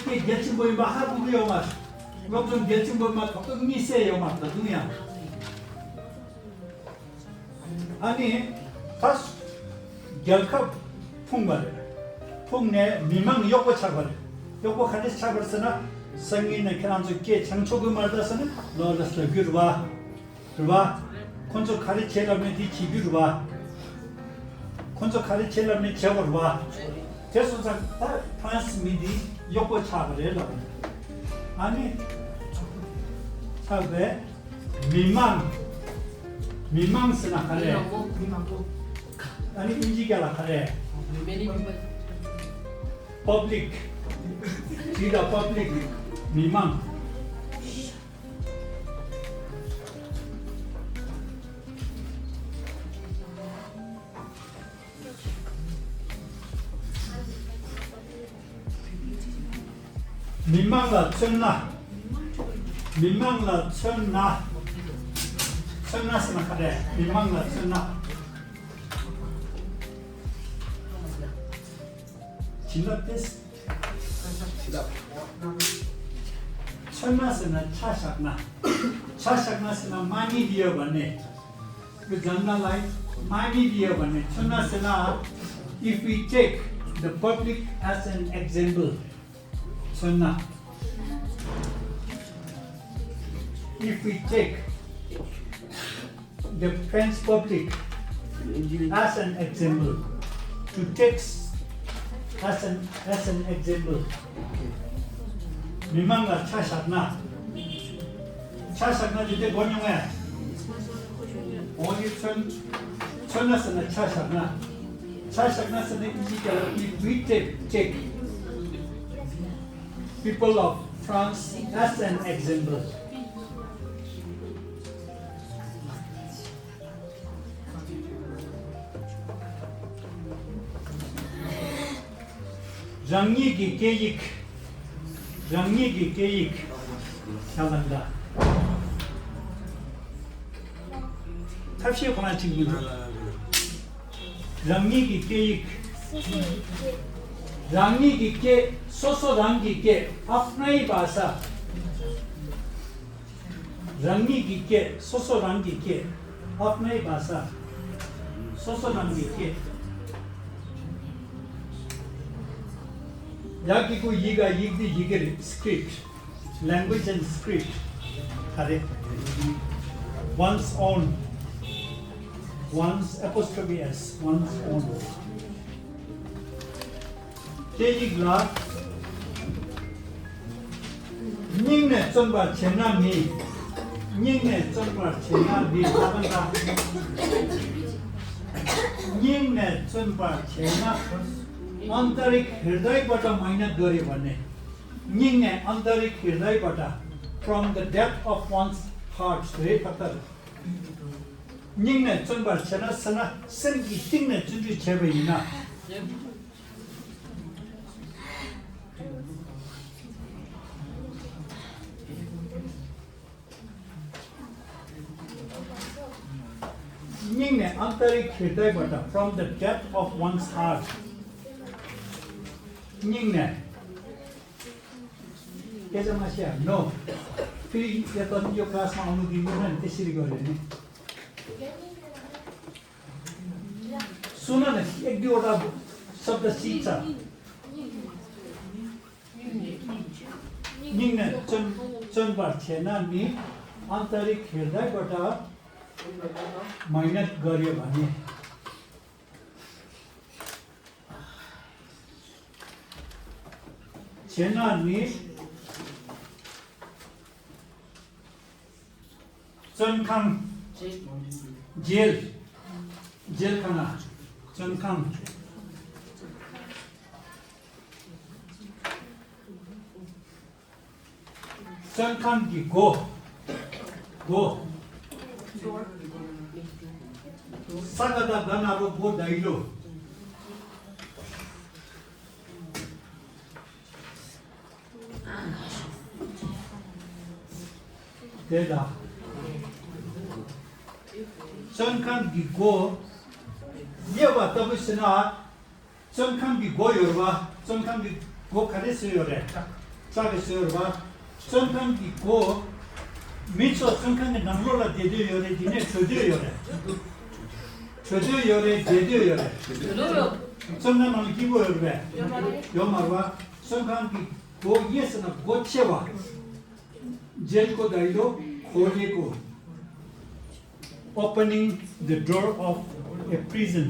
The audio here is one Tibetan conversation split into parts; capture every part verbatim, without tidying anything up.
སྐད་གལ་ཆེན་པོ་ཡིན་པ་ཧ་གོ་གི་ཡོད་མ་རེད། སློབ་སྦྱོང་གལ་ཆེན་པོ་ཡིན་པ་ཏག་ཏག་གཉིད་སད་ཡོད་མ་རེད་ད་དུང་ཡང་། ཨ་ནི། ད། རྒྱལ་ཁབ་ཕུང་བ་རེད། ཕུང་ནས་མི་མང་གཡོག་པོ་ཆགས་པ་རེད། གཡོག་པོ་ག་རེ་ཆགས་པ་རེད་ཟེར་ན། སང་ཉིན་ནས་ཁྱེད་རང་ཚོ་སྐད་བྱང་ཆོག་གི་མ་རེད་ཟེར་ན་ལོ་ལ་ཟ་རྒྱུ་རེད་བ། རེད་བ། ཁོ་ཚོ་ག་རེ་བྱེད་ལབ་ནས་དེ་བྱེད་རྒྱུ་རེད་བ། ཁོ་ཚོ་ག་རེ་བྱེད་ལབ་ནས་བྱེད་པ་རེད་བ། དེ་སོང་ཙང་ད་ཕ་རན་སི་མི་འདི་གཡོག་པོ་ཆགས་པ་རེད་ལབ་པ་རེད། ཨ་ནི། ཆགས་པས། མི་མང་། མི་མང་ཟེར་ན་ག་རེ། མི་མང་པོ། མི་མང་པོ། ཨ་ནི་ཨིན་ཇི་སྐད་ལ་ག་རེ། Many people. Public. དེ་ལ་པབ་ལིག་མི་མང་། མི་མང་ལ་མཚོན་ན། མི་མང་ལ་མཚོན་ན། མཚོན་ན་ཟེར་ན་ག་རེ། མི་མང་ལ་མཚོན་ན། བྱིན་རླབས་ཏེ། མཚོན་ན་ཟེར་ན་ཆ་བཞག་ན། ཆ་བཞག་ན་ཟེར་ན་མ་ཉེས་ཀྱི་ཡོད་པ་ནས། Example like མ་ཉེས་ཀྱི་ཡོད་པ་ནས་མཚོན་ན་ཟེར་ན། If we take the public as an example. མཚོན་ན། If we take the French public as an example, to take as an, as an example. མི་མང་ལ་ཆ་བཞག་ན། ཆ་བཞག་ན་དེ་དེ་གོ་མྱོང་ངས། འོ་ཡི་མཚོན། མཚོན་ན་ཟེར་ན་ཆ་བཞག་ན། ཆ་བཞག་ན་ཟེར་ན་ཨིན་ཇི་སྐད་ལ། If we take, take people of France as an example. རང་ཉིད་ཀྱི་སྐད་ཡིག་རང་ཉིད་ཀྱི་སྐད་ཡིག་ཤ་ལང་ཀ་ཐབས་ཤེས་ཁོ་ན་གཅིག་མི་འདུག་རང་ཉིད་ཀྱི་སྐད་ཡིག་རང་ཉིད་ཀྱི་སྐད། སོ་སོ་རང་གི་སྐད། अपनी भाषा. རང་ཉིད་ཀྱི་སྐད། སོ་སོ་རང་གི་སྐད། अपनी भाषा. སོ་སོ་རང་གི་སྐད། ཡ་གི་གུ་ཡི་ག་ཡིག་འདི་ཡི་གེ་རེད། Script. Language and script. ག་རེ། One's own. One's apostrophe S. One's own. སྐད་ཡིག་ལ་སྙིང་ནས་བརྩོན་པར་བྱས་ན་ནི། སྙིང་ནས་བརྩོན་པར་བྱས་ན་ནི། ད་ག་ད། སྙིང་ནས་བརྩོན་པར་བྱས་ན། आंतरिक हृदयबाट मेहनत गऱ्यो भने। སྙིང་ནས། आंतरिक हृदयबाट, from the depth of one's heart. རེད་ད་ལྟ། སྙིང་ནས་བརྩོན་པར་བྱས་ན་ཟེར་ན། སེམས་ཀྱི་གཏིང་ནས་བརྩོན་འགྲུས་བྱས་པ་ཡིན་ན། སྙིང་ནས། आंतरिक हृदयबाट, from the depth of one's heart. སྙིང་ནས། སྐད་ཆ་མ་བཤད་ཨ། No. ཕྱིར་ཡོད་དོ་ཡོད་ཀ་སང་ཨ་མོ་གི་མི་ཧན་དེ་ཤི་རི་གོ་རེ་ནི། སུ་ན་ནི་ཤེག་དི་འོ་ད་སབ་ད་སི་ཚ། སྙིང་ནས་བརྩོན་བརྩོན་པར་བྱས་ན་ནི། आंतरिक हृदयबाट मेहनत गऱ्यो भने. བྱས་ན་ནི། བཙོན་ཁང་། ཇེལ། ཇེལ་ཁང་ན། བཙོན་ཁང་། བཙོན་ཁང་གི་སྒོ། སྒོ། ས་ཀ་ད་ག་ན་རོ་སྒོ་ད་ཡི་ལོ། དེ་ལ། བཙོན་ཁང་གི་སྒོ། དབྱེ་བ་ལྟ་བུ་ཟེར་ན། བཙོན་ཁང་གི་སྒོ་ཡོད་རེད་བ། བཙོན་ཁང་གི་སྒོ་ག་རེ་བཟོས་ཡོད་རེད། ས་གི་ཟེར་བ། བཙོན་ཁང་གི་སྒོ། མི་ཚོ་བཙོན་ཁང་གི་ནང་ལོགས་ལ་བསྡད་འདོད་ཡོད་རེད། འདི་ནས་བྲོས་འདོད་ཡོད་རེད། བྲོས་འདོད་ཡོད་རེད། བསྡད་འདོད་ཡོད་རེད། བཙོན་ཁང་ནང་ལ་སྐྱིད་པོ་ཡོད་རེད་པས། ཡོད་མ་རེད་པ། བཙོན་ཁང་གི་སྒོ་གཡས་ཟེར་ན་སྒོ་ཕྱེ་བ། जेल को दैलो खोलेको। Opening the door of a prison.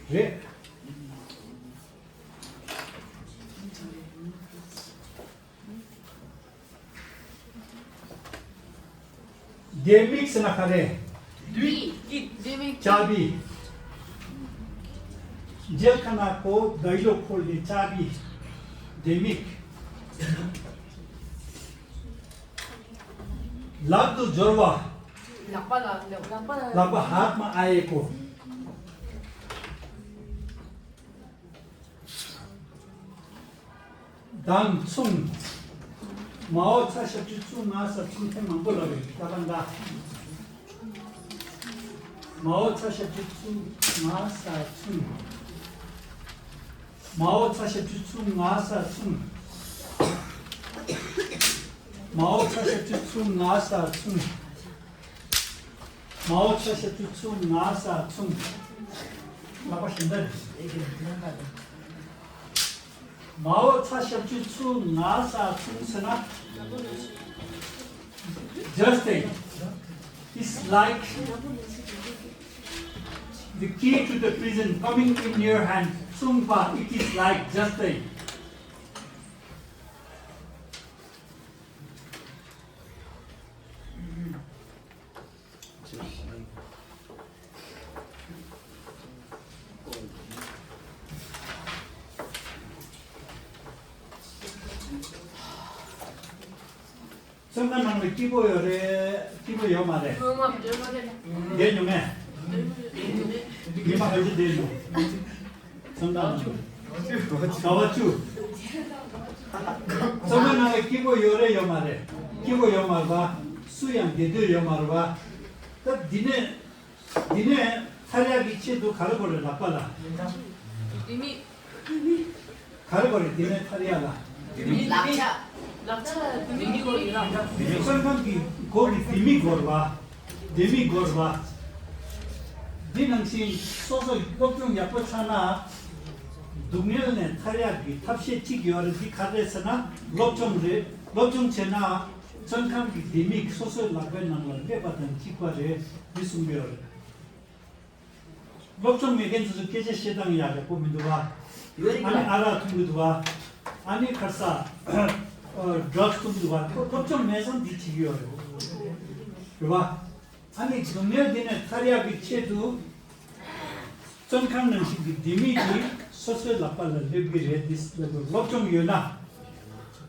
རེད། ལྡེ་མིག་ཟེར་ན་ག་རེ། ལྡེ་མིག་ཅ་བི། जेल खाना को दैलो खोल्ने चाबी ལྡེ་མིག་ལག་ཏུ་འབྱོར་བ། ལག་པ་ལ་ལག་པ་ལག་པ་हाथ में आएको། དང་མཚུངས། མའོ་ཚ་ཞབས་ཀྱུ་ཚུ་ང་ས་མཚུངས་ཐེངས་མང་པོ་ལབ་རེད་ད་གང་ད། མའོ་ཚ་ཞབས་ཀྱུ་ཚུ་ང་ས་མཚུངས། མའོ་ཚ་ཞབས་ཀྱུ་ཚུ་ང་ས་མཚུངས། མའོ་ཚ་ཞབས་ཀྱུ་ཚུ་ང་ས་མཚུངས། མའོ་ཚ་ཞབས་ཀྱུ་ཚུ་ང་ས་མཚུངས། ལག་པ་གཞན་དག་རེད། མའོ་ཚ་ཞབས་ཀྱུ་ཚུ་ང་ས་མཚུངས་ཟེར་ན། Just a, it's like the key to the prison coming in your hand. མཚུངས་པ། It is like, just a. བཙོན་ཁང་ནང་ལ་སྐྱིད་པོ་ཡོད་རེད། སྐྱིད་པོ་ཡོད་མ་རེད། ཡོད་མ་རེད། བསྡད་མྱོང་ངས། ཉི་མ་ག་ཚོད་བསྡད་མྱོང་། བཙོན་ཁང་ནང་ལ། ཟླ་བ་བཅུ། བཙོན་ཁང་ནང་ལ་སྐྱིད་པོ་ཡོད་རེད་ཡོད་མ་རེད། སྐྱིད་པོ་ཡོད་མ་རེད་པ། སུ་ཡང་བསྡད་འདོད་ཡོད་མ་རེད་པ། ད་འདི་ནས། འདི་ནས་ཐར་ཡག་གི་ཆེད་དུ་ག་རེ་དགོས་རེད་ལག་པ་ལ། ལྡེ་མིག་ག་རེ་དགོས་རེད་འདི་ནས་ཐར་ཡག་ལ། ལག་ཆ། ལག་ཆ་ལྡེ་མིག་དགོས་རེད་ལ། བཙོན་ཁང་གི་སྒོ་གི་ལྡེ་མིག་དགོས་རེད་པ། ལྡེ་མིག་དགོས་རེད་པ། འདི་ནང་བཞིན་སོ་སོ་སློབ་སྦྱོང་ཡག་པོ་ཆགས་ན། སྡུག་བསྔལ་ནས་ཐར་ཡག་གི་ཐབས་ཤེས་གཅིག་ཡོད་རེད། འདི་ག་རེ་རེད་ཟེར་ན་སློབ་སྦྱོང་རེད། སློབ་སྦྱོང་བྱས་ན། བཙོན་ཁང་གི་ལྡེ་མིག་སོ་སོའི་ལག་པའི་ནང་ལ་སླེབས་པ་དང་གཅིག་པ་རེད། འདི་གསུང་གི་ཡོད་རེད། སློབ་སྦྱོང་མེད་མཁན་ཚོ་ཚོ་སྐད་ཆ་བཤད་སྟངས་ཡག་ཡག་པོ་མི་འདུག་བ། ཡོད་རེད། ཨ་ནི་ཨ་རག་འཐུང་གི་འདུག་བ། ཨ་ནི་ཁར་ས་ཌྲག་སི་འཐུང་གི་འདུག་བ། ཁོ་སློབ་སྦྱོང་མེད་ཙང་འདི་བྱེད་ཀྱི་ཡོད་རེད། རེད་བ། ཨ་ནི་སྡུག་བསྔལ་འདི་ནས་ཐར་ཡག་གི་ཆེད་དུ། བཙོན་ཁང་ནང་བཞིན་གྱི་ལྡེ་མིག་གིས་སོ་སོའི་ལག་པ་ལ་སླེབས་ཀྱི་རེད། འདི་སླེབས་དགོས། སློབ་སྦྱོང་ཡོད་ན།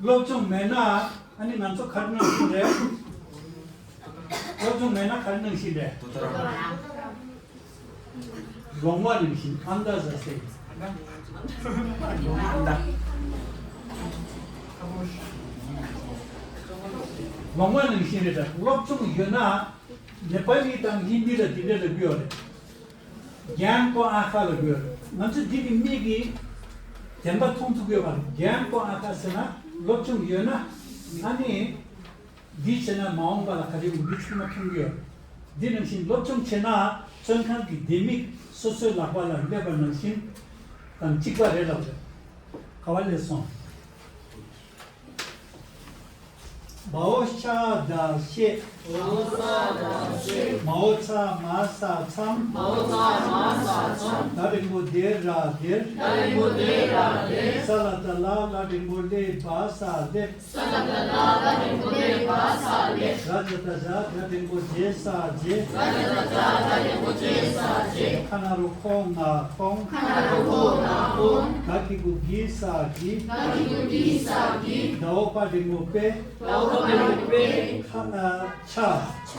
སློབ་སྦྱོང་མེད་ན། ཨ་ནི་ང་ཚོ་ག་རེ་ནང་བཞིན་རེད། སློབ་སྦྱོང་མེད་ན་ག་རེ་ནང་བཞིན་རེད། ལོང་བ་ནང་བཞིན། ཨན་དཱ་ཟ་སེ། ལོང་བ་ནང་བཞིན་རེད་ད། སློབ་སྦྱོང་ཡོད་ན། ནེ་པ་ལི་དང་ཧིན་དི་ལ་དེ་འདྲ་ལབ་ཀྱི་ཡོད་རེད། གྱན་ཀོ་ཨ་ཁ་ལབ་ཀྱི་ཡོད་རེད། ང་ཚོ་འདི་གི་མིག་གིས་བདེན་པ་མཐོང་ཐུབ་ཀྱི་ཡོད་པ་རེད། གྱན་ཀོ་ཨ་ཁ་ཟེར་ན་སློབ་སྦྱོང་ཡོད་ན། ཨ་ནི་འདི་བྱས་ན་མ་འོངས་པ་ལ་ག་རེ་ཡོང་འདི་ཚང་མ་མཐོང་གི་ཡོད་རེད། འདི་ནང་བཞིན་སློབ་སྦྱོང་བྱས་ན་བཙོན་ཁང་གི་ལྡེ་མིག་སོ་སོའི་ལག་པ་ལ་སླེབས་པ་ནང་བཞིན་དང་གཅིག་པ་རེད་ལབ་རེད། ག་བ་ལས་སོང་། མའོ་ཤ་ད་ཤེ། མའོ་ཚ་མ་ས་མཚམས། མའོ་ཚ་མ་ས་མཚམས། ད་འགྲེང་བུ་དེ་ར་དེར། ད་འགྲེང་བུ་དེ་ར་དེར། ས་ལ་ད་ལ་ལ་འགྲེང་བུ་ལེ་བ་ས་ལེབ། ས་ལ་ད་ལ་ལ་འགྲེང་བུ་ལེ་བ་ས་ལེབ། ར་ཇ་ད་རྗ། ར་འགྲེང་བུ་རྗེ་ས་རྗེ། ར་ཇ་ད་རྗ། ར་འགྲེང་བུ་རྗེ་ས་རྗེ། ཁ་ན་རོ་ཁོ་ང་ཁོང་། ཁ་ན་རོ་ཁོ་ང་ཁོང་། ག་གི་གུ་གི་ས་གི། ག་གི་གུ་གི་ས་གི། ད་འོག་པ་འགྲེང་བུ་པེ། ད་འོག་པ་འགྲེང་བུ་པེ། ཁ་ན་ཆ། ཆ།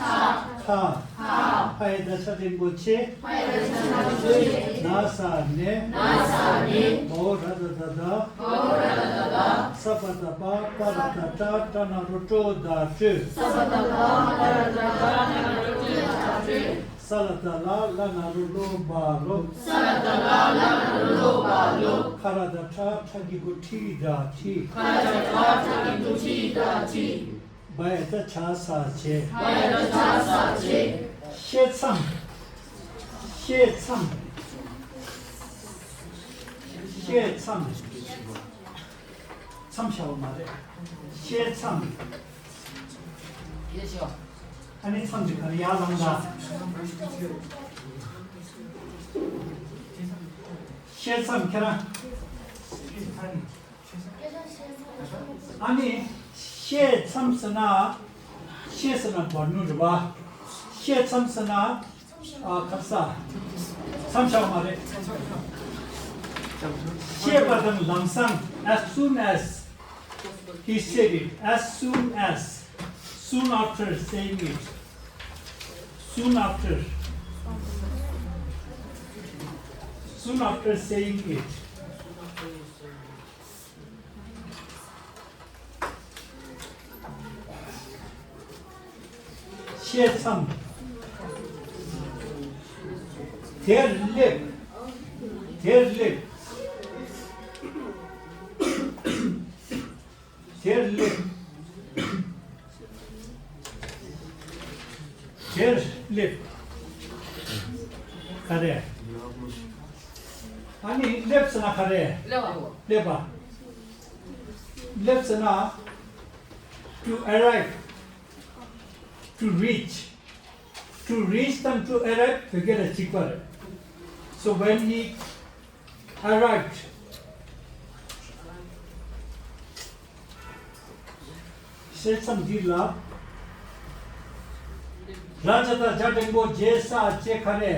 ཁ། ཁ། ཧ་ཡ་ད་ཆ་འགྲེང་བུ་ཆེ། ཧ་ཡ་ད་ཆ་འགྲེང་བུ་ཆེ། ན་ས་ནེ། ན་ས་ནེ། བ་འོག་ར་ད་ད་ད། བ་འོག་ར་ད་ད་ད། ས་པ་ད་པ། པ་ར་ད་པྲ། པྲ་ན་རོ་པྲོ་ད་པྲོད། ས་པ་ད་པ། པ་ར་ད་པྲ། པྲ་ན་རོ་པྲོ་ད་པྲོད། ས་ལ་བཏགས་སླ། སླ་ན་རོ་སློ་བ་སློབ། ས་ལ་བཏགས་སླ། སླ་ན་རོ་སློ་བ་སློབ། ཁ་ར་བཏགས་ཁྲ། ཁྲ་གི་གུ་ཁྲི་ད་ཁྲིད། ཁ་ར་བཏགས་ཁྲ། ཁྲ་གི་གུ་ཁྲི་ད་ཁྲིད། བ་ཡ་བཏགས་བྱ་ས་བྱས། བ་ཡ་བཏགས་བྱ་ས་བྱས། བཤད་མཚམས། བཤད་མཚམས། བཤད་མཚམས། མཚམས་བྱ་བ་མ་རེད། བཤད་མཚམས། ཨ་ནི་མཚམས་ཀྱི་ག་རེ་ཡར་ལངས་ད། བཤད་མཚམས་ཁྱེད་རང་། ཨ་ནི་བཤད་མཚམས་ཟེར་ན། བཤད་ཟེར་ན་བར་སྣུར་རེད་པ། བཤད་མཚམས་ཟེར་ན། ཨ། ཁ་ས། མཚམས་བྱ་བ་མ་རེད། བཤད་པ་དང་ལམ་སང་། As soon as he said it, as soon as, soon after saying it, soon after, soon after saying it. བཤད་མཚམས། དེར་སླེབས། དེར་སླེབས། དེར་སླེབས། དེར་སླེབས། ག་རེ། ཨ་ནི་སླེབས་ཟེར་ན་ག་རེ། སླེབས་པ། སླེབས་ཟེར་ན། To arrive, to reach, to reach དང་to arrive བོད་སྐད་ལ་གཅིག་པ་རེད། So when he arrived, བཤད་མཚམས་འདི་ལ། ར་ཇ་བཏགས་རྗ་འགྲེང་བུ་རྗེ་ས་བྱས་ག་རེ།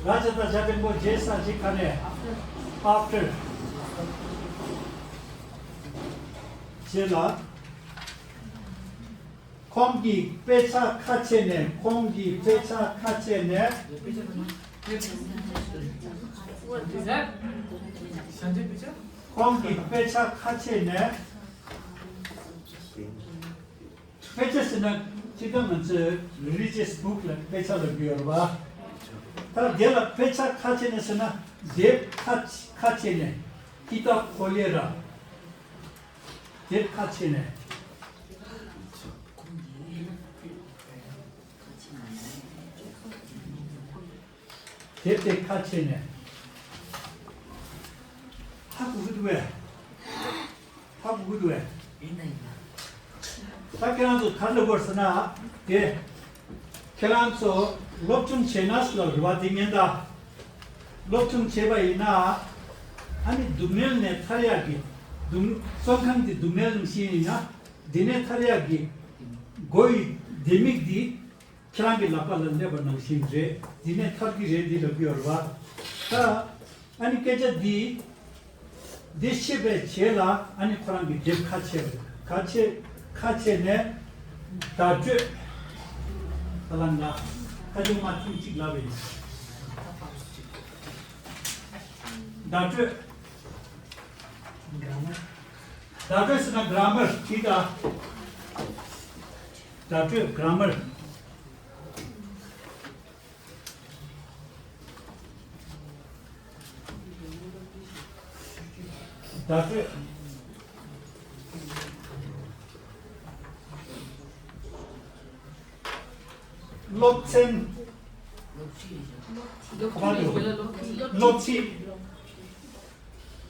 ར་ཇ་བཏགས་རྗ་འགྲེང་བུ་རྗེ་ས་བྱས་ག་རེ། After བྱས་ལ། ཁོང་གིས་དཔེ་ཆ་ཁ་ཕྱེ་ནས། ཁོང་གིས་དཔེ་ཆ་ཁ་ཕྱེ་ནས། ཁོང་གིས་དཔེ་ཆ་ཁ་ཕྱེ་ནས། དཔེ་ཆ་ཟེར་ན་སྤྱིར་བཏང་ང་ཚོས་religious book ལ་དཔེ་ཆ་ལབ་ཀྱི་ཡོད་རེད་པ། ད་དེ་ལ་དཔེ་ཆ་ཁ་ཕྱེ་ནས་ཟེར་ན། དེབ་ཁ་ཁ་ཕྱེ་ནས། ཀི་ཏབ་ཁོ་ལས་ར། དེབ་ཁ་ཕྱེ་ནས། དེབ་དེ་ཁ་ཕྱེ་ནས། ཧ་གོ་གི་འདུག་པས། ཧ་གོ་གི་འདུག་པས། ད་ཁྱེད་རང་ཚོ་ག་རེ་ལབ་དགོས་ཟེར་ན། དེ། ཁྱེད་རང་ཚོ་སློབ་སྦྱོང་བྱས་ན་ཟེར་ལབ་རེད་པ། དེ་ཉན་ད། སློབ་སྦྱོང་བྱས་པ་ཡིན་ན། ཨ་ནི་སྡུག་བསྔལ་ནས་ཐར་ཡག་གི། སྡུག་བཙོན་ཁང་གི་སྡུག་བསྔལ་ནང་བཞིན་ཡིན་ན། འདི་ནས་ཐར་ཡག་གི་སྒོ་ཡི་ལྡེ་མིག་འདི་ཁྱེད་རང་གི་ལག་པ་ལ་སླེབས་པ་ནང་བཞིན་རེད། འདི་ནས་ཐར་གྱི་རེད། འདི་ལབ་ཀྱི་ཡོད་རེད་པ། ད་ཨ་ནི་སྐད་ཆ་འདི། འདི་ཤེས་པའི་རྗེས་ལ་ཨ་ནི་ཁོ་རང་གི་དེབ་ཁ་ཕྱེ་བ་རེད། ཁ་ཕྱེ། ཁ་ཕྱེ་ནས་བརྡ་སྤྲོད། ད་ལ་ང་ཁ་ཆུང་མ་ཐེངས་གཅིག་ལབ་པ་ཡིན། བརྡ་སྤྲོད། བརྡ་སྤྲོད་ཟེར་ན་གྷ་ར་མར་ཅིག་ད། བརྡ་སྤྲོད་གྷ་ར་མར། བརྡ་སྤྲོད། སློབ་ཚན། སློབ་ཁྲིད།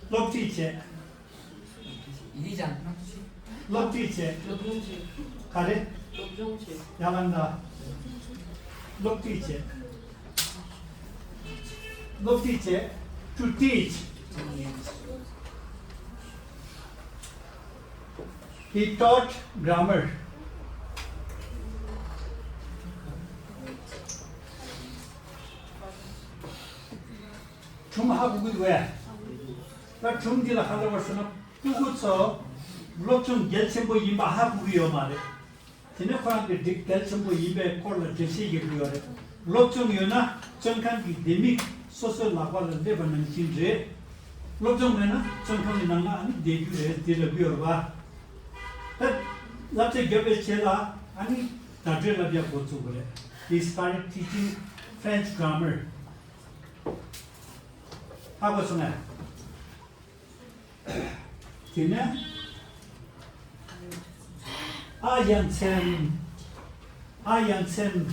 སློབ་ཁྲིད་བྱས། སློབ་ཁྲིད་བྱས། ག་རེ། ཡང་ལ་ན། སློབ་ཁྲིད་བྱས། སློབ་ཁྲིད་བྱས། To teach. He taught grammar. སྒྲུང་ཧ་གོ་གི་འདུག་གས། ད་སྒྲུང་འདི་ལ་ཧ་ལས་པར་སོང་ན། སྤུ་གུ་ཚོ་སློབ་སྦྱོང་གལ་ཆེན་པོ་ཡིན་པ་ཧ་གོ་གི་ཡོད་མ་རེད། དེ་ནས་ཁོ་རང་གི་འགྲིག་གལ་ཆེན་པོ་ཡིན་པའི་སྐོར་ལ་འགྲེལ་བཤད་རྒྱག་གི་ཡོད་རེད། སློབ་སྦྱོང་ཡོད་ན་བཙོན་ཁང་གི་ལྡེ་མིག་སོ་སོའི་ལག་པ་ལ་སླེབས་པ་ནང་བཞིན་རེད། སློབ་སྦྱོང་མེད་ན་བཙོན་ཁང་གི་ནང་ལ་ཨ་ནི་བསྡད་རྒྱུ་རེད། དེ་ལབ་ཀྱི་ཡོད་རེད་པ། ད་བསླབ་བྱ་བརྒྱབ་པའི་རྗེས་ལ་ཨ་ནི། བརྡ་སྤྲོད་བསླབ་ཡག་འགོ་བཙུགས་པ་རེད། He started teaching French grammar. ཧ་གོ་སོང་ངས། དེ་ནས་ཨ་ཡ་མཚན། ཨ་ཡ་མཚན།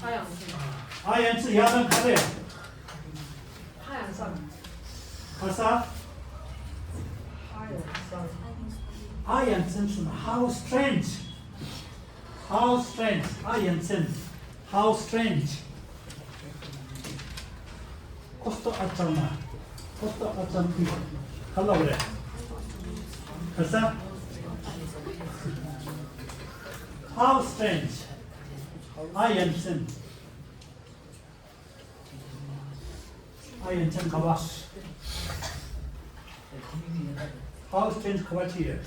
ཨ་ཡ་མཚན། ཨ་ཡ་མཚན་ཡང་ན་ག་རེ། ཨ་ཡ་མཚན། ག་ས། ཨ་ཡ་མཚན། ཨ་ཡ་མཚན་སོང་། How strange. How strange. ཨ་ཡ་མཚན། How strange. Questo accade? Questo accade? ག་ལབ་རེད། ག་ས། How strange. ཨ་ཡ་མཚན། ཨ་ཡ་མཚན་ག་བ། How strange ག་བ་ཅི་ཡོད།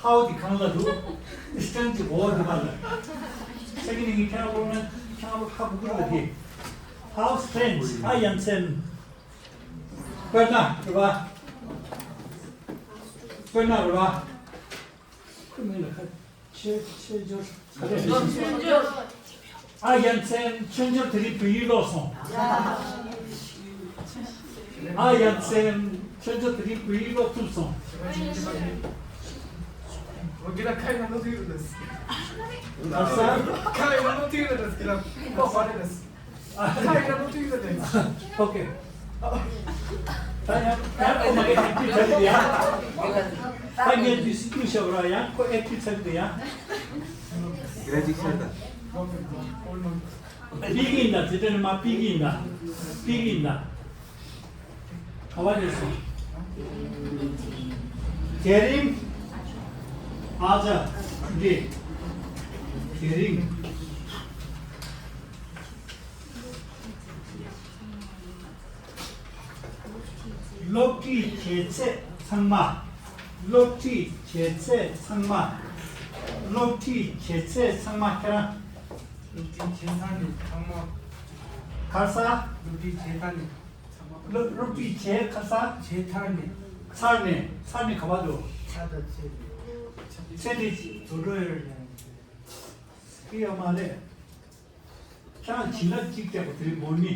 How དེ་གང་ལ་འདུག Strange གི་གོ་བ་འདི་མ་ལ། ས་གི་ནི་ངས་ཁྱེད་རང་ལོག་ན་ཁྱེད་རང་ལོག་ཧ་གོ་གི་རེད་དེ། How strange. ཨ་ཡ་མཚན། དཔེར་ན་རེད་པ། དཔེར་ན་རེད་པ། ཁོའི་མིང་ལ་ཁ་ཆེ་ཆེ་འབྱོར། མཚན་སྦྱོར། ཨ་ཡ་མཚན། མཚན་སྦྱོར་དེ་རིང་བོད་ཡིག་ཀློག་སོང་། ཨ་ཡ་མཚན། མཚན་སྦྱོར་དེ་རིང་བོད་ཡིག་ཀློག་ཐུབ་སོང་། ཁ་ཡིན་ན་ནོར་འཁྲུལ་ཡོད་རེད། ཨོ་ཁེ། ད་ཡང་ཡང་ཁོ་མ་གི་ཨེག་ཊིབ་ཆགས་ཀྱི་ཡ། ད་ངས་འདི་སུ་བཤད་པ་ར་ཡང་ཁོ་ཨེག་ཊིབ་ཆགས་ཀྱི་ཡ། ག་རེ་ཅིག་བཤད་ད། པི་ཀིན་ད་ཇི་ཏྲ་ནི་མ་པི་ཀིན་ད། པི་ཀིན་ད། ག་བ་ནས་སོང་། དེ་རིང་། ཨ་ཅག་འདི། དེ་རིང་། སློབ་ཁྲིད་བྱེད་ཚད་ཚང་མ། སློབ་ཁྲིད་བྱེད་ཚད་ཚང་མ། སློབ་ཁྲིད་བྱེད་ཚད་ཚང་མ་ཁྱེད་རང་། སློབ་ཁྲིད་བྱེད་ཚར་ནས་ཚང་མ། ག་ས། སློབ་ཁྲིད་བྱེད་ཚར་ནས་ཚང་མ། སློབ་སློབ་ཁྲིད་བྱེད་ག་ས། བྱེད་ཚར་ནས། ཚར་ནས་ཚར་ནས་ག་བ་འདུག་ཚར་དང་ཚེ་དེ། ཚེ་དེ་བཟོ་འགྲོ་ཡོད་ཀྱི་ཡོད་མ་རེད། ཁྱེད་རང་བྱིན་རླབས་གཅིག་བརྒྱབ་པ་དེ་རིང་འབོར་ནི།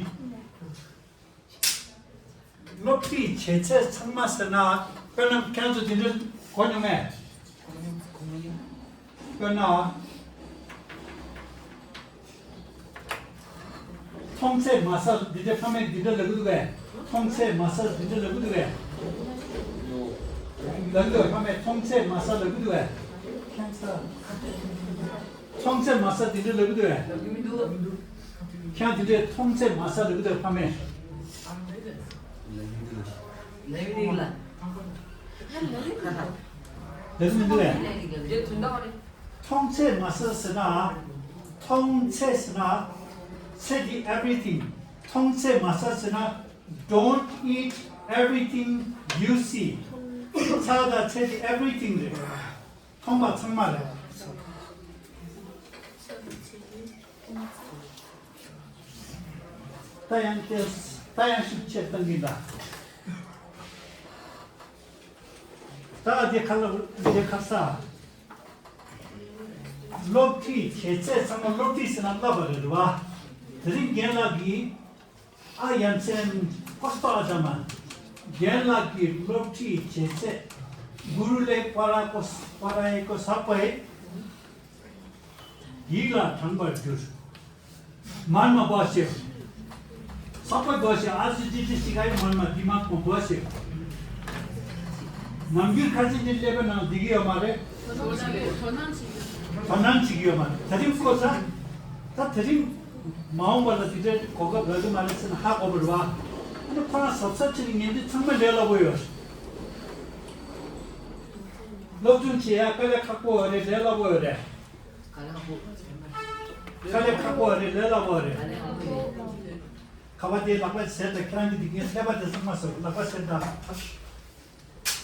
སློབ་ཁྲིད་བྱེད་ཚད་ཚང་མ་ཟེར་ན། དཔེར་ན་ཁྱེད་ཚོ་དེ་འདྲ་གོ་མྱོང་ངས། དཔེར་ན། མཐོང་ཚད་མ་ཟ་འདི་འདྲ་ཕ་མས་འདི་འདྲ་ལབ་ཀྱི་འདུག་གས། མཐོང་ཚད་མ་ཟ་འདི་འདྲ་ལབ་ཀྱི་འདུག་གས། ལབ་འདུག་ཕ་མས་མཐོང་ཚད་མ་ཟ་ལབ་ཀྱི་འདུག་གས། ཁྱེད་ཚོ། མཐོང་ཚད་མ་ཟ་དེ་འདྲ་ལབ་ཀྱི་འདུག་གས། ལབ་ཀྱི་མི་འདུག་ཁྱེད་དེ་འདྲས་མཐོང་ཚད་མ་ཟ་ལབ་ཀྱི་འདུག་ཕ་མས། ལབ་ཀྱི་མི་འདུག་ལབ་ཀྱི་མི་འདུག་གས། ལབ་ཀྱི་མི་འདུག་གས། མཐོང་ཚད་མ་ཟ་ཟེར་ན། མཐོང་ཚད་ཟེར་ན། ཚད་དེ་everything། མཐོང་ཚད་མ་ཟ་ཟེར་ན། Don't eat everything you see། ཚད་དང་ཚད་དེ་everything་རེད། མཐོང་བ་ཚང་མ་རེད། ད་ཡང་དེ། ད་ཡང་ཤུགས་ཆེ་བཏང་གིན་ད། ད་དེ་ཁ་ལ་དེ་ཁ་ས། སློབ་ཁྲིད་བྱེད་ཚད་ཚང་མ་སློབ་ཁྲིད་ཟེར་ན་བསླབ་པ་རེད་བ། དེ་རིང་རྒན་ལགས་ཀྱིས། ཨ་ཡ་མཚན། ཀོ་སྟོ་ཨ་ཇ་མ། རྒན་ལགས་ཀྱི་སློབ་ཁྲིད་བྱེད་ཚད། གུ་རུ་ལེ་པ་ར་ཀོ་པ་ར་ཡེ་ཀོ་ས་པའི། ཡིག་ལ་དྲངས་པར་འགྱུར། མར་མ་བོ་ཤེ། ས་པའི་བོ་ཤེ་ཨ་སི་ཅི་ཅི་ཤི་ཀ་ཡི་མར་མ་དི་མ་ཀོ་བོ་ཤེ། ནམ་རྒྱུན་ཁ་ཆེ་ཅི་སླེབས་པ་ནང་བསྡད་ཀྱི་ཡོད་མ་རེད། དོ་སྣང་བྱེད་ཀྱི་ཡོད་མ་རེད། དེ་རིང་ཁོ་ས། ད་དེ་རིང་། མ་འོངས་པ་ལ་དེ་འདྲའི་གོ་སྐབས་རག་གི་མ་རེད་ཟེར་ན་ཧ་གོ་བ་རེད་བ། ཨ་ནི་ཁོ་རང་གཟབ་གཟབ་བྱས་ནས་ཉན་དུས་ཚང་མ་ལས་སླ་པོ་ཡོད་རེད། སློབ་སྦྱོང་བྱེད་ཡ་དཀའ་ལས་ཁག་པོ་རེད། ལས་སླ་པོ་རེད། དཀའ་ལས་ཁག་པོ་རེད། ལས་སླ་པོ་རེད། ཁ་པར་དེ་ལག་པ་ཟེར་ད་ཁྱེད་རང་གི་འདི་ངས་ལས་པ་དེ་ཚང་མ་ཟེར་ལག་པ་ཟེར་ད།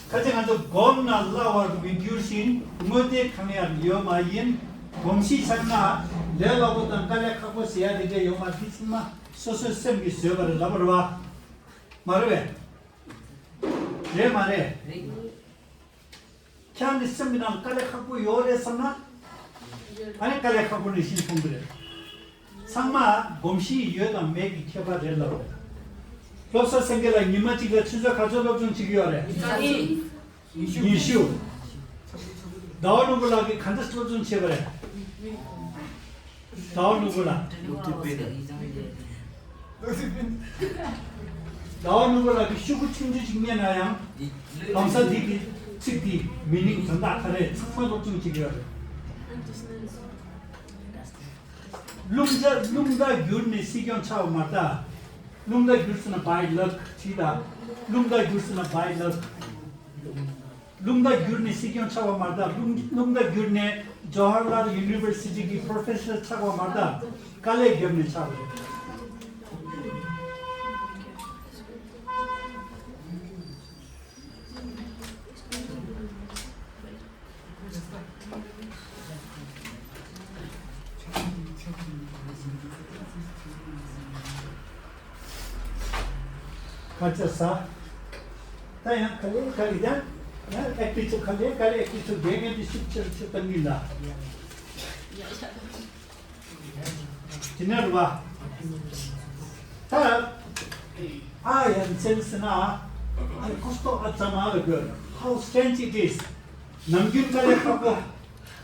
ཁ་ཅིག་ང་ཚོ་བསྒོམས་ན་སླ་བར་མི་འགྱུར་ཞིང་དངོས་བདེ་གང་ཡང་ཡོད་མ་ཡིན། གོམས་གཤིས་ཆགས་ན་ལས་སླ་པོ་དང་དཀའ་ལས་ཁག་པོ་ཟེར་ཡ་དེ་འདྲ་ཡོད་མ་རེད། འདི་ཚང་མ་སོ་སོའི་སེམས་ཀྱིས་བཟོས་པ་རེད་ལབ་པ་རེད་བ། མ་རེད་པས། རེད་མ་རེད། རེད། ཁྱེད་རང་གི་སེམས་ཀྱི་ནང་དཀའ་ལས་ཁག་པོ་ཡོད་རེད་བསམ་ན། ཨ་ནི་དཀའ་ལས་ཁག་པོ་ནང་བཞིན་མཐོང་གི་རེད། ཚང་མ་གོམས་གཤིས་ཡོད་དང་མེད་ཀྱི་ཁྱད་པར་རེད་ལབ་རེད། བློ་བཟང་སེང་གེ་ལགས་ཉི་མ་གཅིག་ལ་ཆུ་ཚོད་ག་ཚོད་སློབ་སྦྱོང་བྱེད་ཀྱི་ཡོད་རེད། ཉི་ཤུ། ཟླ་བ་ནོར་བུ་ལགས་ཀྱིས་ག་འདྲ་སློབ་སྦྱོང་བྱས་པ་རེད། ཟླ་བ་ནོར་བུ་ལགས། ཟླ་བ་ནོར་བུ་ལགས་ཀྱིས་ཤོག་གུ་ཆུང་ཆུང་ཅིག་རྙེད་ན་ཡང་། ལམ་སང་འདི་གི་ཚིག་འདི་མི་ནིང་དོན་དག་ག་རེ་ཚང་མ་སློབ་སྦྱོང་བྱེད་ཀྱི་ཡོད་རེད། རླུང་རྟ་རླུང་རྟ་བསྒྱུར་ནས་སྲིད་སྐྱོང་ཆགས་པ་མ་རེད་ད། རླུང་རྟ་བསྒྱུར་ཟེར་ན་by luck བྲིས་ད། རླུང་རྟ་བསྒྱུར་ཟེར་ན་by luck། རླུང་རྟ་བསྒྱུར་ནས་སྲིད་སྐྱོང་ཆགས་པ་མ་རེད་ད། རླུང་རླུང་རྟ་བསྒྱུར་ནས་ཇོ་ཧར་ལཱལ་ཡུ་ནི་ཝར་སི་ཊི་གི་པྲོ་ཕེ་སར་ཆགས་པ་མ་རེད་ད། དཀའ་ལས་བརྒྱབ་ནས་ཆགས་པ་རེད། ཁ་ཆེ་ས། ད་ཡང་ག་ལེ་ག་ལེ་ཡང་ཡང་ཨེག་ཊི་ཚོ་ག་ལེ་ག་ལེ་ཨེག་ཊི་ཚོ་རྒན་རྒན་དེ་ཤུགས་ཆེར་ཆེར་བཏང་གི་ལ། དེ་ནས་རུ་བ། ད་ཨ་ཡ་མཚན་ཟེར་ན་ཨ་ཁོ་སྟོ་ཨ་ཙམ་ཨ་ལ་དགོས། How strange it is. ནམ་རྒྱུན་དཀའ་ལས་ཁག་པོ་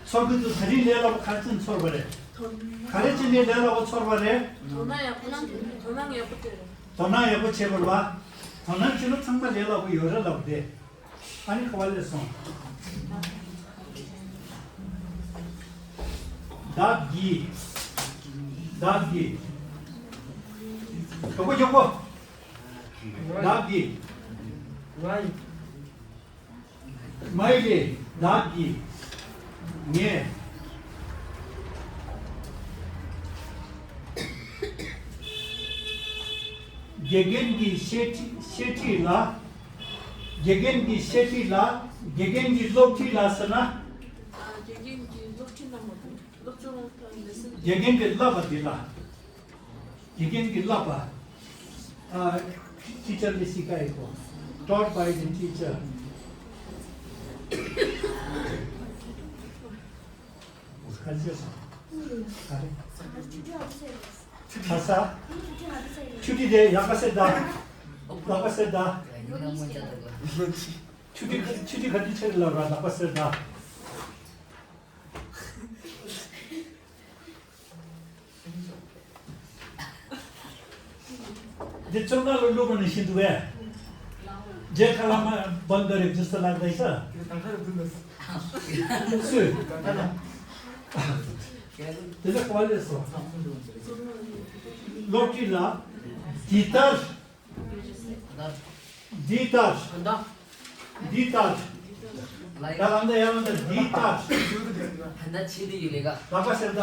ཚོར་གི་འདུག་ད་རིང་ལས་སླ་པོ་ག་རེ་བྱས་ནས་ཚོར་བ་རེད། ག་རེ་བྱས་ནས་ལས་སླ་པོ་ཚོར་བ་རེད། དོ་སྣང་ཡག་པོ་བྱས། དོ་སྣང་ཡག་པོ་བྱས། དོ་སྣང་ཡག་པོ་བྱས་པ་རེད་བ། དོ་སྣང་བྱས་ན་ཚང་མ་ལས་སླ་པོ་ཡོད་རེད་ལབ་བསྡད། ཨ་ནི་ག་པར་སླེབས་སོང་། བདག་གིས། བདག་གིས། མགྱོགས་པོ་མགྱོགས་པོ། བདག་གིས། ང་ཡིས། མ་ཡི་ལས་བདག་གིས། ངས། དགེ་རྒན་གྱི་བཤད་ཁྲིད་བཤད་ཁྲིད་ལ། དགེ་རྒན་གྱི་བཤད་ཁྲིད་ལ། དགེ་རྒན་གྱི་སློབ་ཁྲིད་ལ་ཟེར་ན། དགེ་རྒན་གྱི་སློབ་ཁྲིད་ལ་མ་དགོས། སློབ་སྦྱོང་དང་ལེ་སན་དེ། དགེ་རྒན་གྱིས་བསླབ་པ་དེ་ལ། དགེ་རྒན་གྱིས་བསླབ་པ། ཨ། teacher ལས་སི་ཀ་ཡི་གོ། taught by the teacher. ག་རེ་བྱས་སོང་། ག་རེ། ཁ་ས། ཆུ་ཊི་དེ་ཡག་པ་ཟེར་ད། ཡག་པ་ཟེར་ད། ཆུ་ཊི་ཆུ་ཊི་ག་དུས་ཆེ་རེད་ལབ་ར་ཡག་པ་ཟེར་ད། འདི་བཅོམ་ལྡན་ལ་བླུགས་པ་ནི་ཤིན་ཏུ་བས། རྗེ་ཁ་ལ་མ་བན་ག་རེ་ཇི་སི་ལག་ལས་ཤ། སུས། དེ་ལ་ག་ལས་སོ། སློབ་ཁྲིད་ལ། འདི་ལྟར། འདི་ལྟར། འདི་ལྟར། ད་ལམ་འདི་ཡང་འདི་ལྟར། ད་ཆེ་དེ་ཡི་ལས་ཀ་ལག་པ་ཟེར་ད།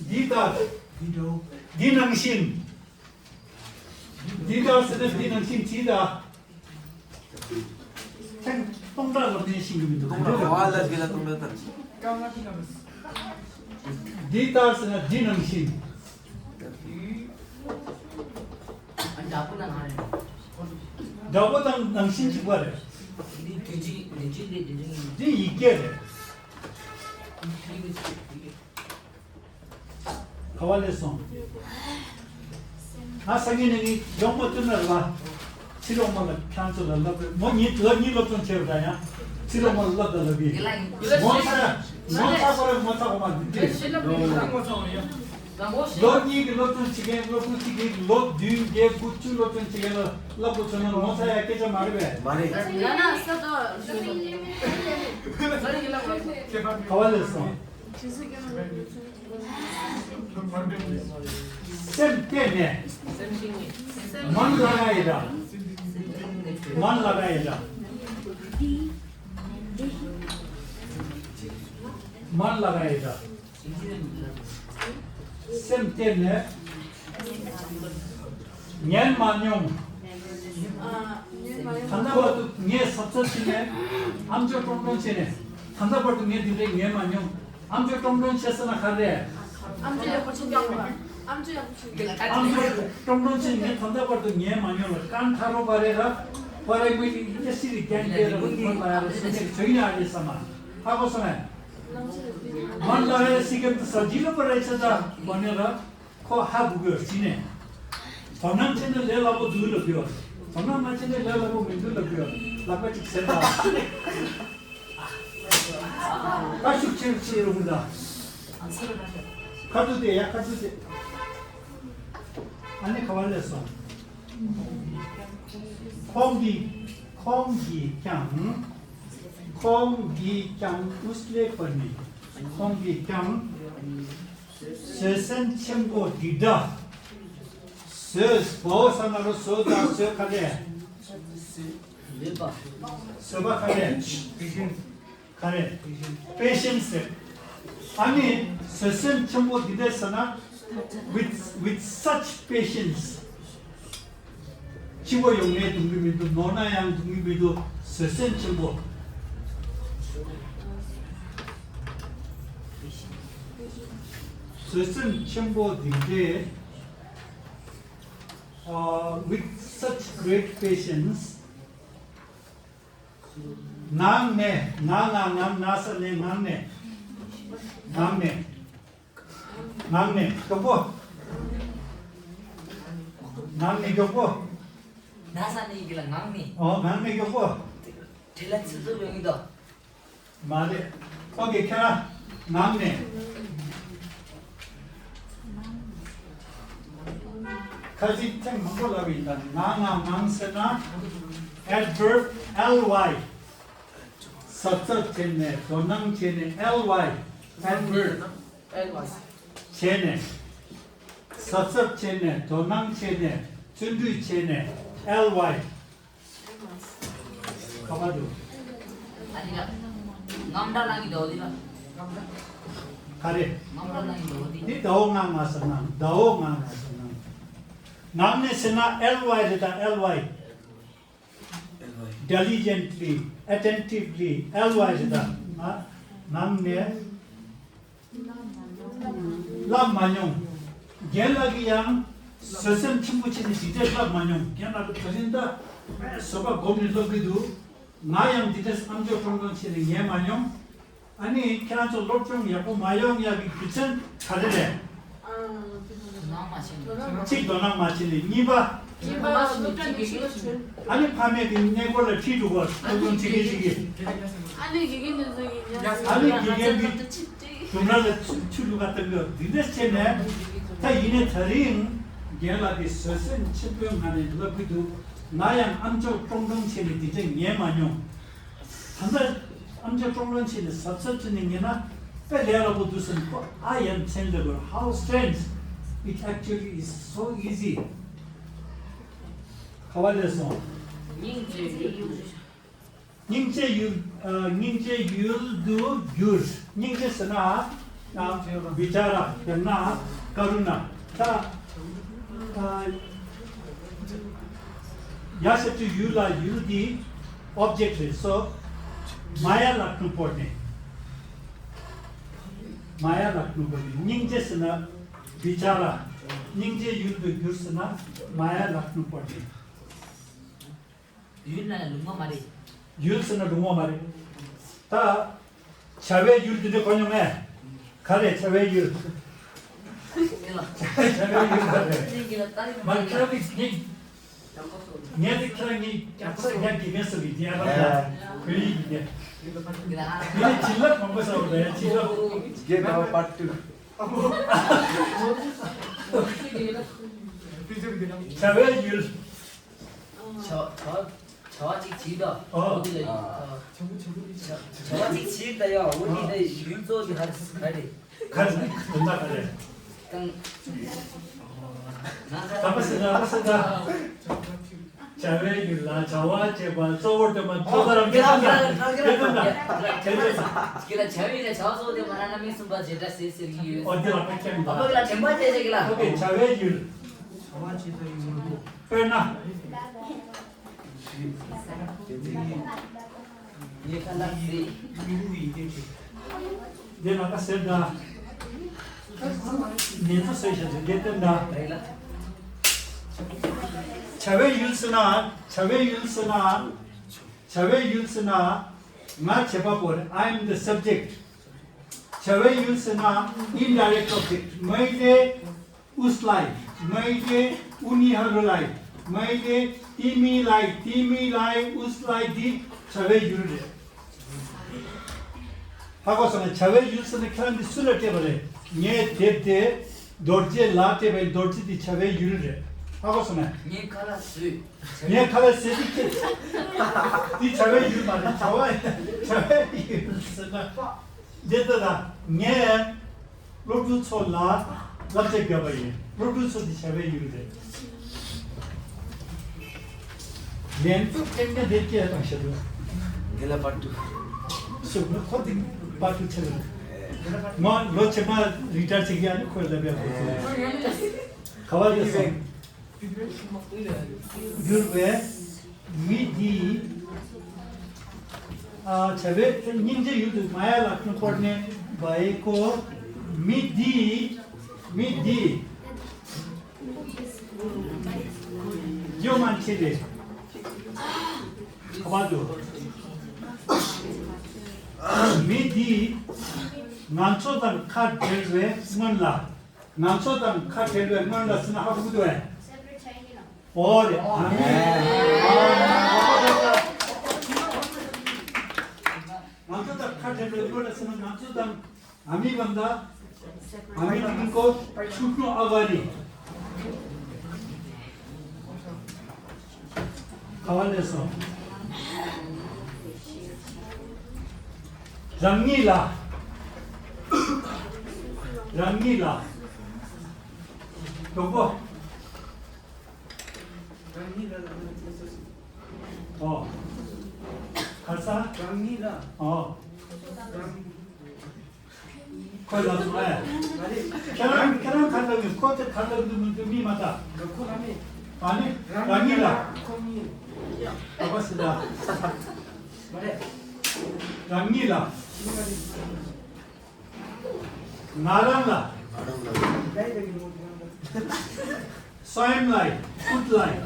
འདི་ལྟར། འདི་ནང་བཞིན། འདི་ལྟར་ཟེར་ན་འདི་ནང་བཞིན་བྲིས་ད། ཐེངས་སྟོང་ཕྲག་ལབ་ནས་ཤེས་ཀྱི་མི་འདུག་ག་འདྲ་རེད། འདི་ལྟར་ཟེར་ན་འདི་ནང་བཞིན། འདྲ་པོ་དང་ནང་བཞིན་གཅིག་པ་རེད། འདི་ཡིག་སྐད་རེད། ག་པར་སླེབས་སོང་། ང་སང་ཉིན་ནས་ངས་ཡོང་མ་ཐུབ་ན་རེད་བ། ཕྱི་ལོགས་མ་ལ་ཁྱང་ཚོ་ལ་ལབ་རེད། མོ་ཉིད་ལོ་གཉིས་སློབ་སྦྱོང་བྱས་པ་ད་ཡང་ཕྱི་ལོགས་མ་ལ་ལབ་ད་ལབ་ཡིན། ངོ་ཚ་ངོ་ཚ་པ་རེད། ངོ་ཚ་པ་མ་འདི་འདྲས། ལོ་གཉིས་ཀྱི་སློབ་སྦྱོང་བྱེད་མཁན་སློབ་ཕྲུག་གཅིག་གིས་ལོ་བདུན་བརྒྱད་དགུ་བཅུ་སློབ་སྦྱོང་བྱེད་མཁན་ལ་ལབ་དགོས་བྱུང་ན་ངོ་ཚ་ཡ་སྐད་ཆ་མ་རེད་པས། མ་རེད། ག་པར་སླེབས་སོང་། སེམས་གཏད་ནས། मन लगाएर। मन लगाएर। मन लगाएर। སེམས་གཏད་ནས། ཉན་མ་མྱོང་། ད་ལྟ་བར་དུ་ངས་གཟབ་གཟབ་བྱས་ནས། ཨམ་ཅོག་ཀྲོང་ཀྲོང་བྱས་ནས། ད་ལྟ་བར་དུ་ངས་འདི་འདྲས་ཉན་མ་མྱོང་། ཨམ་ཅོག་ཀྲོང་ཀྲོང་བྱས་ཟེར་ན་ག་རེ། ཨམ་ཅོག་ཡག་པོ་བྱེད་མཁན་ཡོད་པ། ཨམ་ཅོག་ཡག་པོ་བྱེད་མཁན། ཨམ་ཅོག་ཀྲོང་ཀྲོང་བྱས་ངས་ད་ལྟ་བར་དུ་ཉན་མ་མྱོང་ལ། ཀན་ཐ་རོ་བ་རེ་ར། What I mean, just see the gang there, the woman, uh, the second trainer, I guess, someone. How was I? One lawyer, second, the surgeon, but I said, uh, one year, uh, ཁོ་ཧ་གོ་གི་ཡོད་ཅི་ནས། དོ་སྣང་བྱས་ན་ལས་སླ་པོ་འདུག་ལབ་ཀྱི་ཡོད། དོ་སྣང་མ་བྱས་ན་ལས་སླ་པོ་མི་འདུག་ལབ་ཀྱི་ཡོད། ལག་པ་གཅིག་ཟེར་ད། ཁ་ཤུགས་ཆེར་ཆེར་རུང་ད། ཁ་ཐུག་དེ་ཡ་ཁ་ཐུག་དེ། ཨ་ནི་ག་བ་ལས་སོང་། ཁོང་གིས་ཁོང་གིས་ཀྱང་ཁོང་གིས་ཀྱང་ཨུས་ལེ་པ་ནི་ཁོང་གིས་ཀྱང་བཟོད་བསྲན་ཆེན་པོ་འདི་འདྲ། བཟོད་པའོ་ས་ན་རོ་བཟོད་དང་བཟོད་ག་ལས། བཟོད་པ་ག་ལས། ག་རེ། patience ཟེར། ཨ་ནི་བཟོད་བསྲན་ཆེན་པོ་འདི་འདྲ་ཟེར་ན། with with such patience. སྐྱིད་པོ་ཡོང་ནས་འདུག་གི་མི་འདུག་ནོར་ན་ཡང་འདུག་གི་མི་འདུག་བཟོད་བསྲན་ཆེན་པོ། བཟོད་བསྲན་ཆེན་པོ་འདི་འདྲའི། ཨ། with such great patience. ངང་ནས། ང་ང་ངང་། ན་ས་ནས། ངང་ནས། ངང་ནས། ངང་ནས་མགྱོགས་པོ། ངང་ནས་མགྱོགས་པོ། ན་ས་ནས་ཡིན་གྱི་ལ་ངང་ནས། ཨོ། ངང་ནས་མགྱོགས་པོ། དེ་ལ་ཚིག་རྩུབ་ཡོང་གི་འདུག་མ་རེད། ཨོ་ཀེ། ཁྱེད་རང་ངང་ནས། ཁ་ཅིག་ཐེངས་མང་པོ་ལབ་ཡིན་ད། ང་ང་ངང་ཟེར་ན། adverb ly། གཟབ་གཟབ་བྱས་ནས། དོ་སྣང་བྱས་ནས། ly། adverb བྱས་ནས། གཟབ་གཟབ་བྱས་ནས། དོ་སྣང་བྱས་ནས། བརྩོན་འགྲུས་བྱས་ནས། ly། ག་པར་འདུག་ཨ་ནི་ལ། ངམ་འདྲ་ལ་གི་ཟླ་བོ་འདི་ལ། ག་རེ། ངམ་འདྲ་ལ་གི་ཟླ་བོ་འདི། འདི་ཟླ་བོ་ང་ང་ཟེར་ན། ཟླ་བོ་ང་ང་ཟེར་ན། ངང་ནས་ཟེར་ན་ly རེད་ད། ly། diligently, attentively, ly རེད་ད། ང་ངང་ནས། ལབ་མ་མྱོང་། རྒན་ལགས་ཀྱིས་ཡང་བཟོད་སེམས་ཆེན་པོ་བྱས་ནས་ཞིབ་ཕྲ་ལབ་མ་མྱོང་། རྒན་ལགས་ཀྱིས་ད་རིང་ད་བཟོད་པ་སྒོམ་ནས་སློབ་ཀྱི་འདུག་ང་ཡང་འདི་འདྲ་ཨམ་ཅོག་ཀྲོང་ཀྲོང་བྱས་ནས་ཉན་མ་མྱོང་། ཨ་ནི་ཁྱེད་རང་ཚོ་སློབ་སྦྱོང་ཡག་པོ་མ་ཡོང་ཡག་གི་རྒྱུ་མཚན་ག་རེ་རེད། གཅིག་དོ་སྣང་མ་བྱས་ནས། གཉིས་པ། གཉིས་པ་སློབ་གྲྭ་ནས་ཕྱི་ལོགས་ཕྱིན། ཨ་ནི་ཕ་མེས་ཀྱི་སྔས་མགོ་ལ་ཁྲིད་འགྲོ་བར་སློབ་སྦྱོང་བྱེད་མཁན་ཞིག་གིས། ཨ་ནི་དགེ་རྒན་དེ་ཚོ་གིས་ཉར་ཨ་ནི་དགེ་རྒན་གྱིས་ལྡུམ་ར་ལ་ཆུ་ཆུ་བླུག་ག་བཏང་གི་འདི་འདྲ་བྱས་ནས། ད་ཡིན་ནའི་ད་རིང་རྒན་ལགས་ཀྱིས་བཟོད་བསྲན་ཆེན་པོའི་ངང་ནས་ལབ་ཀྱི་འདུག་ང་ཡང་ཨམ་ཅོག་ཀྲོང་ཀྲོང་བྱས་ནས་འདི་འདྲ་ཉན་མ་མྱོང་། ད་ལྟ་ཨམ་ཅོག་ཀྲོང་ཀྲོང་བྱས་ནས་གཟབ་གཟབ་བྱས་ནས་ཉན་ན་དཔེ་ལས་སླ་པོ་འདུག་ཟེར་ནས། ཁོ། I am thankful how strange it actually is, so easy. ག་བ་ལས་སོང་། སྙིང་རྗེ་ཡུལ། སྙིང་རྗེ་ཡུལ། ཨ། སྙིང་རྗེ་ཡུལ་དུ་གྱུར། སྙིང་རྗེ་ཟེར་ན། ཨ། བི་ཅཱ་ར། དཔེར་ན་ཀ་རུ་ཎ། ད། ཨ། ཡ་ཞབས་ཀྱུ་ཡུ་ལ་ཡུལ་འདི་ཨོབ་ཇེག་རེད། སོ། མ་ཡ་ལ་ཀྲུ་པོ་ནི། མ་ཡ་ལ་ཀྲུ་པོ་ནི། སྙིང་རྗེ་ཟེར་ན་བི་ཅཱ་ར། སྙིང་རྗེ་ཡུལ་དུ་གྱུར་ཟེར་ན་མ་ཡ་ལ་ཀྲུ་པོ་ནི། ཡུལ་ལ་ལུང་བ་མ་རེད། ཡུལ་ཟེར་ན་ལུང་བ་མ་རེད། ད་བྱ་བའི་ཡུལ་འདི་འདྲ་གོ་མྱོང་ངས། ག་རེ་བྱ་བའི་ཡུལ། བྱ་བའི་ཡུལ་ག་རེ། མ་ཁྱེད་རང་གིས་ངས། ངས་འདི་ཁྱེད་རང་གིས་རྒྱག་ས་རྒྱག་གི་མེད་ཟེར་བའི་རྒྱལ་རབས་ལ་བོད་ཡིག་གི་རྒྱལ། ངས་བྱིན་རླབས་མང་པོ་བསགས་པ་རེད། བྱིན་རླབས། རྒྱལ་རབས་པར་ཏུ། བྱ་བའི་ཡུལ། བྱ་བྱ་བྱ་བ་གཅིག་བྱིས་དང་། ཨོ། འོ་དེ་ལ། བྱ་བྱ་བ་གཅིག་བྱིས་དང་ཡང་། འོ་དེ་ལ་ཡུལ་གཙོ་གི་ཧ་ག་རེ། ག་རེ། དོན་དག་ག་རེ། དང་། ད་པ་སེ་ད་པ་སེ་ད། བྱ་བའི་ཡུལ་ལ་བྱ་བ་བྱེད་པ་གཙོ་བོར་སྟོན་པ་ཚོ་ད་རང་སྐད་དོན་དང་། སྐད་དོན་དང་། སྐད་དོན་དང་། ཁྱེད་ལ་བྱ་བའི་ཡུལ་ལ་བྱ་བ་གཙོ་བོར་སྟོན་པ་རང་རྣམ་སྨིན་གསུམ་པ་བྱེད་སྒྲ་ཟེར་ཟེར་གྱི་ཡོད། ཨོ་དེ་ལ་ཁ་ཁྱེར་འདུག་ཨོ་ཁྱེད་ལ་དྲན་པ་བྱེད་ཅིག་ལ། ཨོ་ཁེ། བྱ་བའི་ཡུལ། བྱ་བ་བྱེད་པའི་ཡུལ་དུ། དཔེར་ན། ངས་ཁ་ལག་ཟས། འདི་ལ་ཁ་ཟས་དང་། ཉན་ཚོ་ཟས་བྱ་ཚོ་འདི་སྟོན་དང་། རེད་ལ། བྱ་བའི་ཡུལ་ཟེར་ན། བྱ་བའི་ཡུལ་ཟེར་ན། བྱ་བའི་ཡུལ་ཟེར་ན། ང་བྱེད་པ་པོ་རེད། I am the subject. བྱ་བའི་ཡུལ་ཟེར་ན། indirect object. मैले उसलाई, मैले उनीहरूलाई, मैले तिमीलाई, तिमीलाई उसलाई, འདི་བྱ་བའི་ཡུལ་རེད། ཧ་གོ་སོང་ངས། བྱ་བའི་ཡུལ་ཟེར་ན་ཁྱེད་རང་འདི་སུ་ལ་སྤྲད་པ་རེད། ངས་དེབ་དེ་རྡོ་རྗེ་ལ་སྤྲད་པ་ཡིན། རྡོ་རྗེ་འདི་བྱ་བའི་ཡུལ་རེད། ཧ་གོ་སོང་ངས། ངས་ཁ་ལག་བཟོས། ངས་ཁ་ལག་བཟོས། འདི་ཁྱེད། འདི་བྱ་བའི་ཡུལ་མ་རེད། བྱ་བ། བྱ་བའི་ཡུལ་ཟེར་ན། འདི་ལྟ་ད། ངས་སློབ་ཕྲུག་ཚོ་ལ་བསླབ་བྱ་བརྒྱབ་པ་ཡིན། སློབ་ཕྲུག་ཚོ་འདི་བྱ་བའི་ཡུལ་རེད། ལན་ཚུགས་ཐེངས་མ་དེ་སྐད་བཏང་ཤ་འདུག་དེ་ལ་པར་ཊུ། སུ་ཁོ་དེ་པར་ཊུ་ཆེ་རེད། ང་ལོ་ཕྱི་མ་རི་ཊ་ཡར་བྱེད་ཀྱི་ཡ་ནི་ཁོས་ལབ་ཡ་ཁོ་ཚོ་ག་བ་ཡོད་སོང་། བསྒྱུར་བའི་མི་འདིས། ཨ། བྱ་བའི་སྙིང་རྗེ་ཡུལ་དུ་མ་ཡ་ལ་ཁྱོད་པར་ནས་བ་ཡེ་ཀོ། མི་འདིས། མི་འདིས། ཡོ་མན་ཆེ་རེད། ཁ་བ་དུ། མི་འདིས་ང་ཚོ་དང་ཁ་བྲལ་བའི་སྔོན་ལ། ང་ཚོ་དང་ཁ་བྲལ་བའི་སྔོན་ལ་ཟེར་ན་ཧ་གོ་གི་འདུག་གས། ཨོ་རེད། ཨ་མི། ང་ཚོ་དང་ཁ་བྲལ་བའི་སྔོན་ལ་ཟེར་ན་ང་ཚོ་དང་ཨ་མི་བ་འདྲ། ཨ་མི་དེ་ཀོ་ཆུ་ཀྲུང་ཨ་ག་རི། ག་བ་ལས་སོ། རང་ཉིད་ལ། རང་ཉིད་ལ། གྲོགས་པོ། རང་ཉིད་ལ། ཨོ། ག་ས། རང་ཉིད་ལ། ཨོ། རང་། ཁོས་ལབ་སོང་ཨེ། ཁྱེད་རང་ཁྱེད་རང་ག་ལབ་ཡོད། ཁོ་ཚོས་ག་ལབ་འདུག་མི་འདུག་མི་མ་ལྟ། ཁོ་ལ་མི། ཨ་ནི། རང་ཉིད་ལ། ཁོ་གཉིས། ག་པ་སི་ད། མ་རེད། རང་ཉིད་ལ། ང་རང་ལ། ང་རང་ལ། སོ་ཡམ་ལའི། ཁུད་ལའི།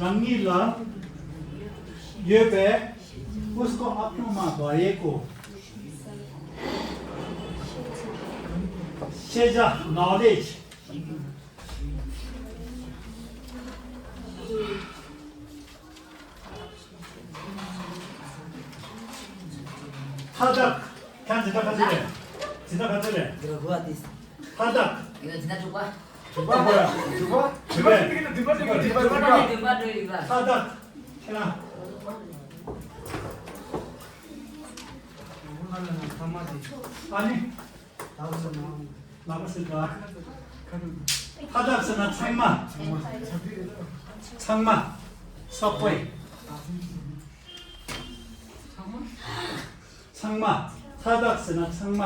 རང་ཉིད་ལ་ཡོད་པའི། उसको आफ्नोमा भएको ཤེས་བྱ། knowledge། ཕ་རྟགས། ཁྱེད་འཛིན་གྲྭ་ག་ཚོད་རེད། འཛིན་གྲྭ་ག་ཚོད་རེད། འདི་ལ་དགུ་པ་དེ། ཕ་རྟགས། ཡོད་འཛིན་གྲྭ་དྲུག་པ། དྲུག་པ། དྲུག་པ། དྲུག་པ། དྲུག་པ། དྲུག་པ། དྲུག་པ། དྲུག་པ། དྲུག་པ། དྲུག་པ། ཕ་རྟགས། ཁྱེད་རང་། ཨ་ནི། ལག་པ་ཟེར་ག་ཕ་རྟགས་ཟེར་ན་ཚང་མ། ཚང་མ། སོག་པོའི། ཚང་མ། ཕ་རྟགས་ཟེར་ན་ཚང་མ།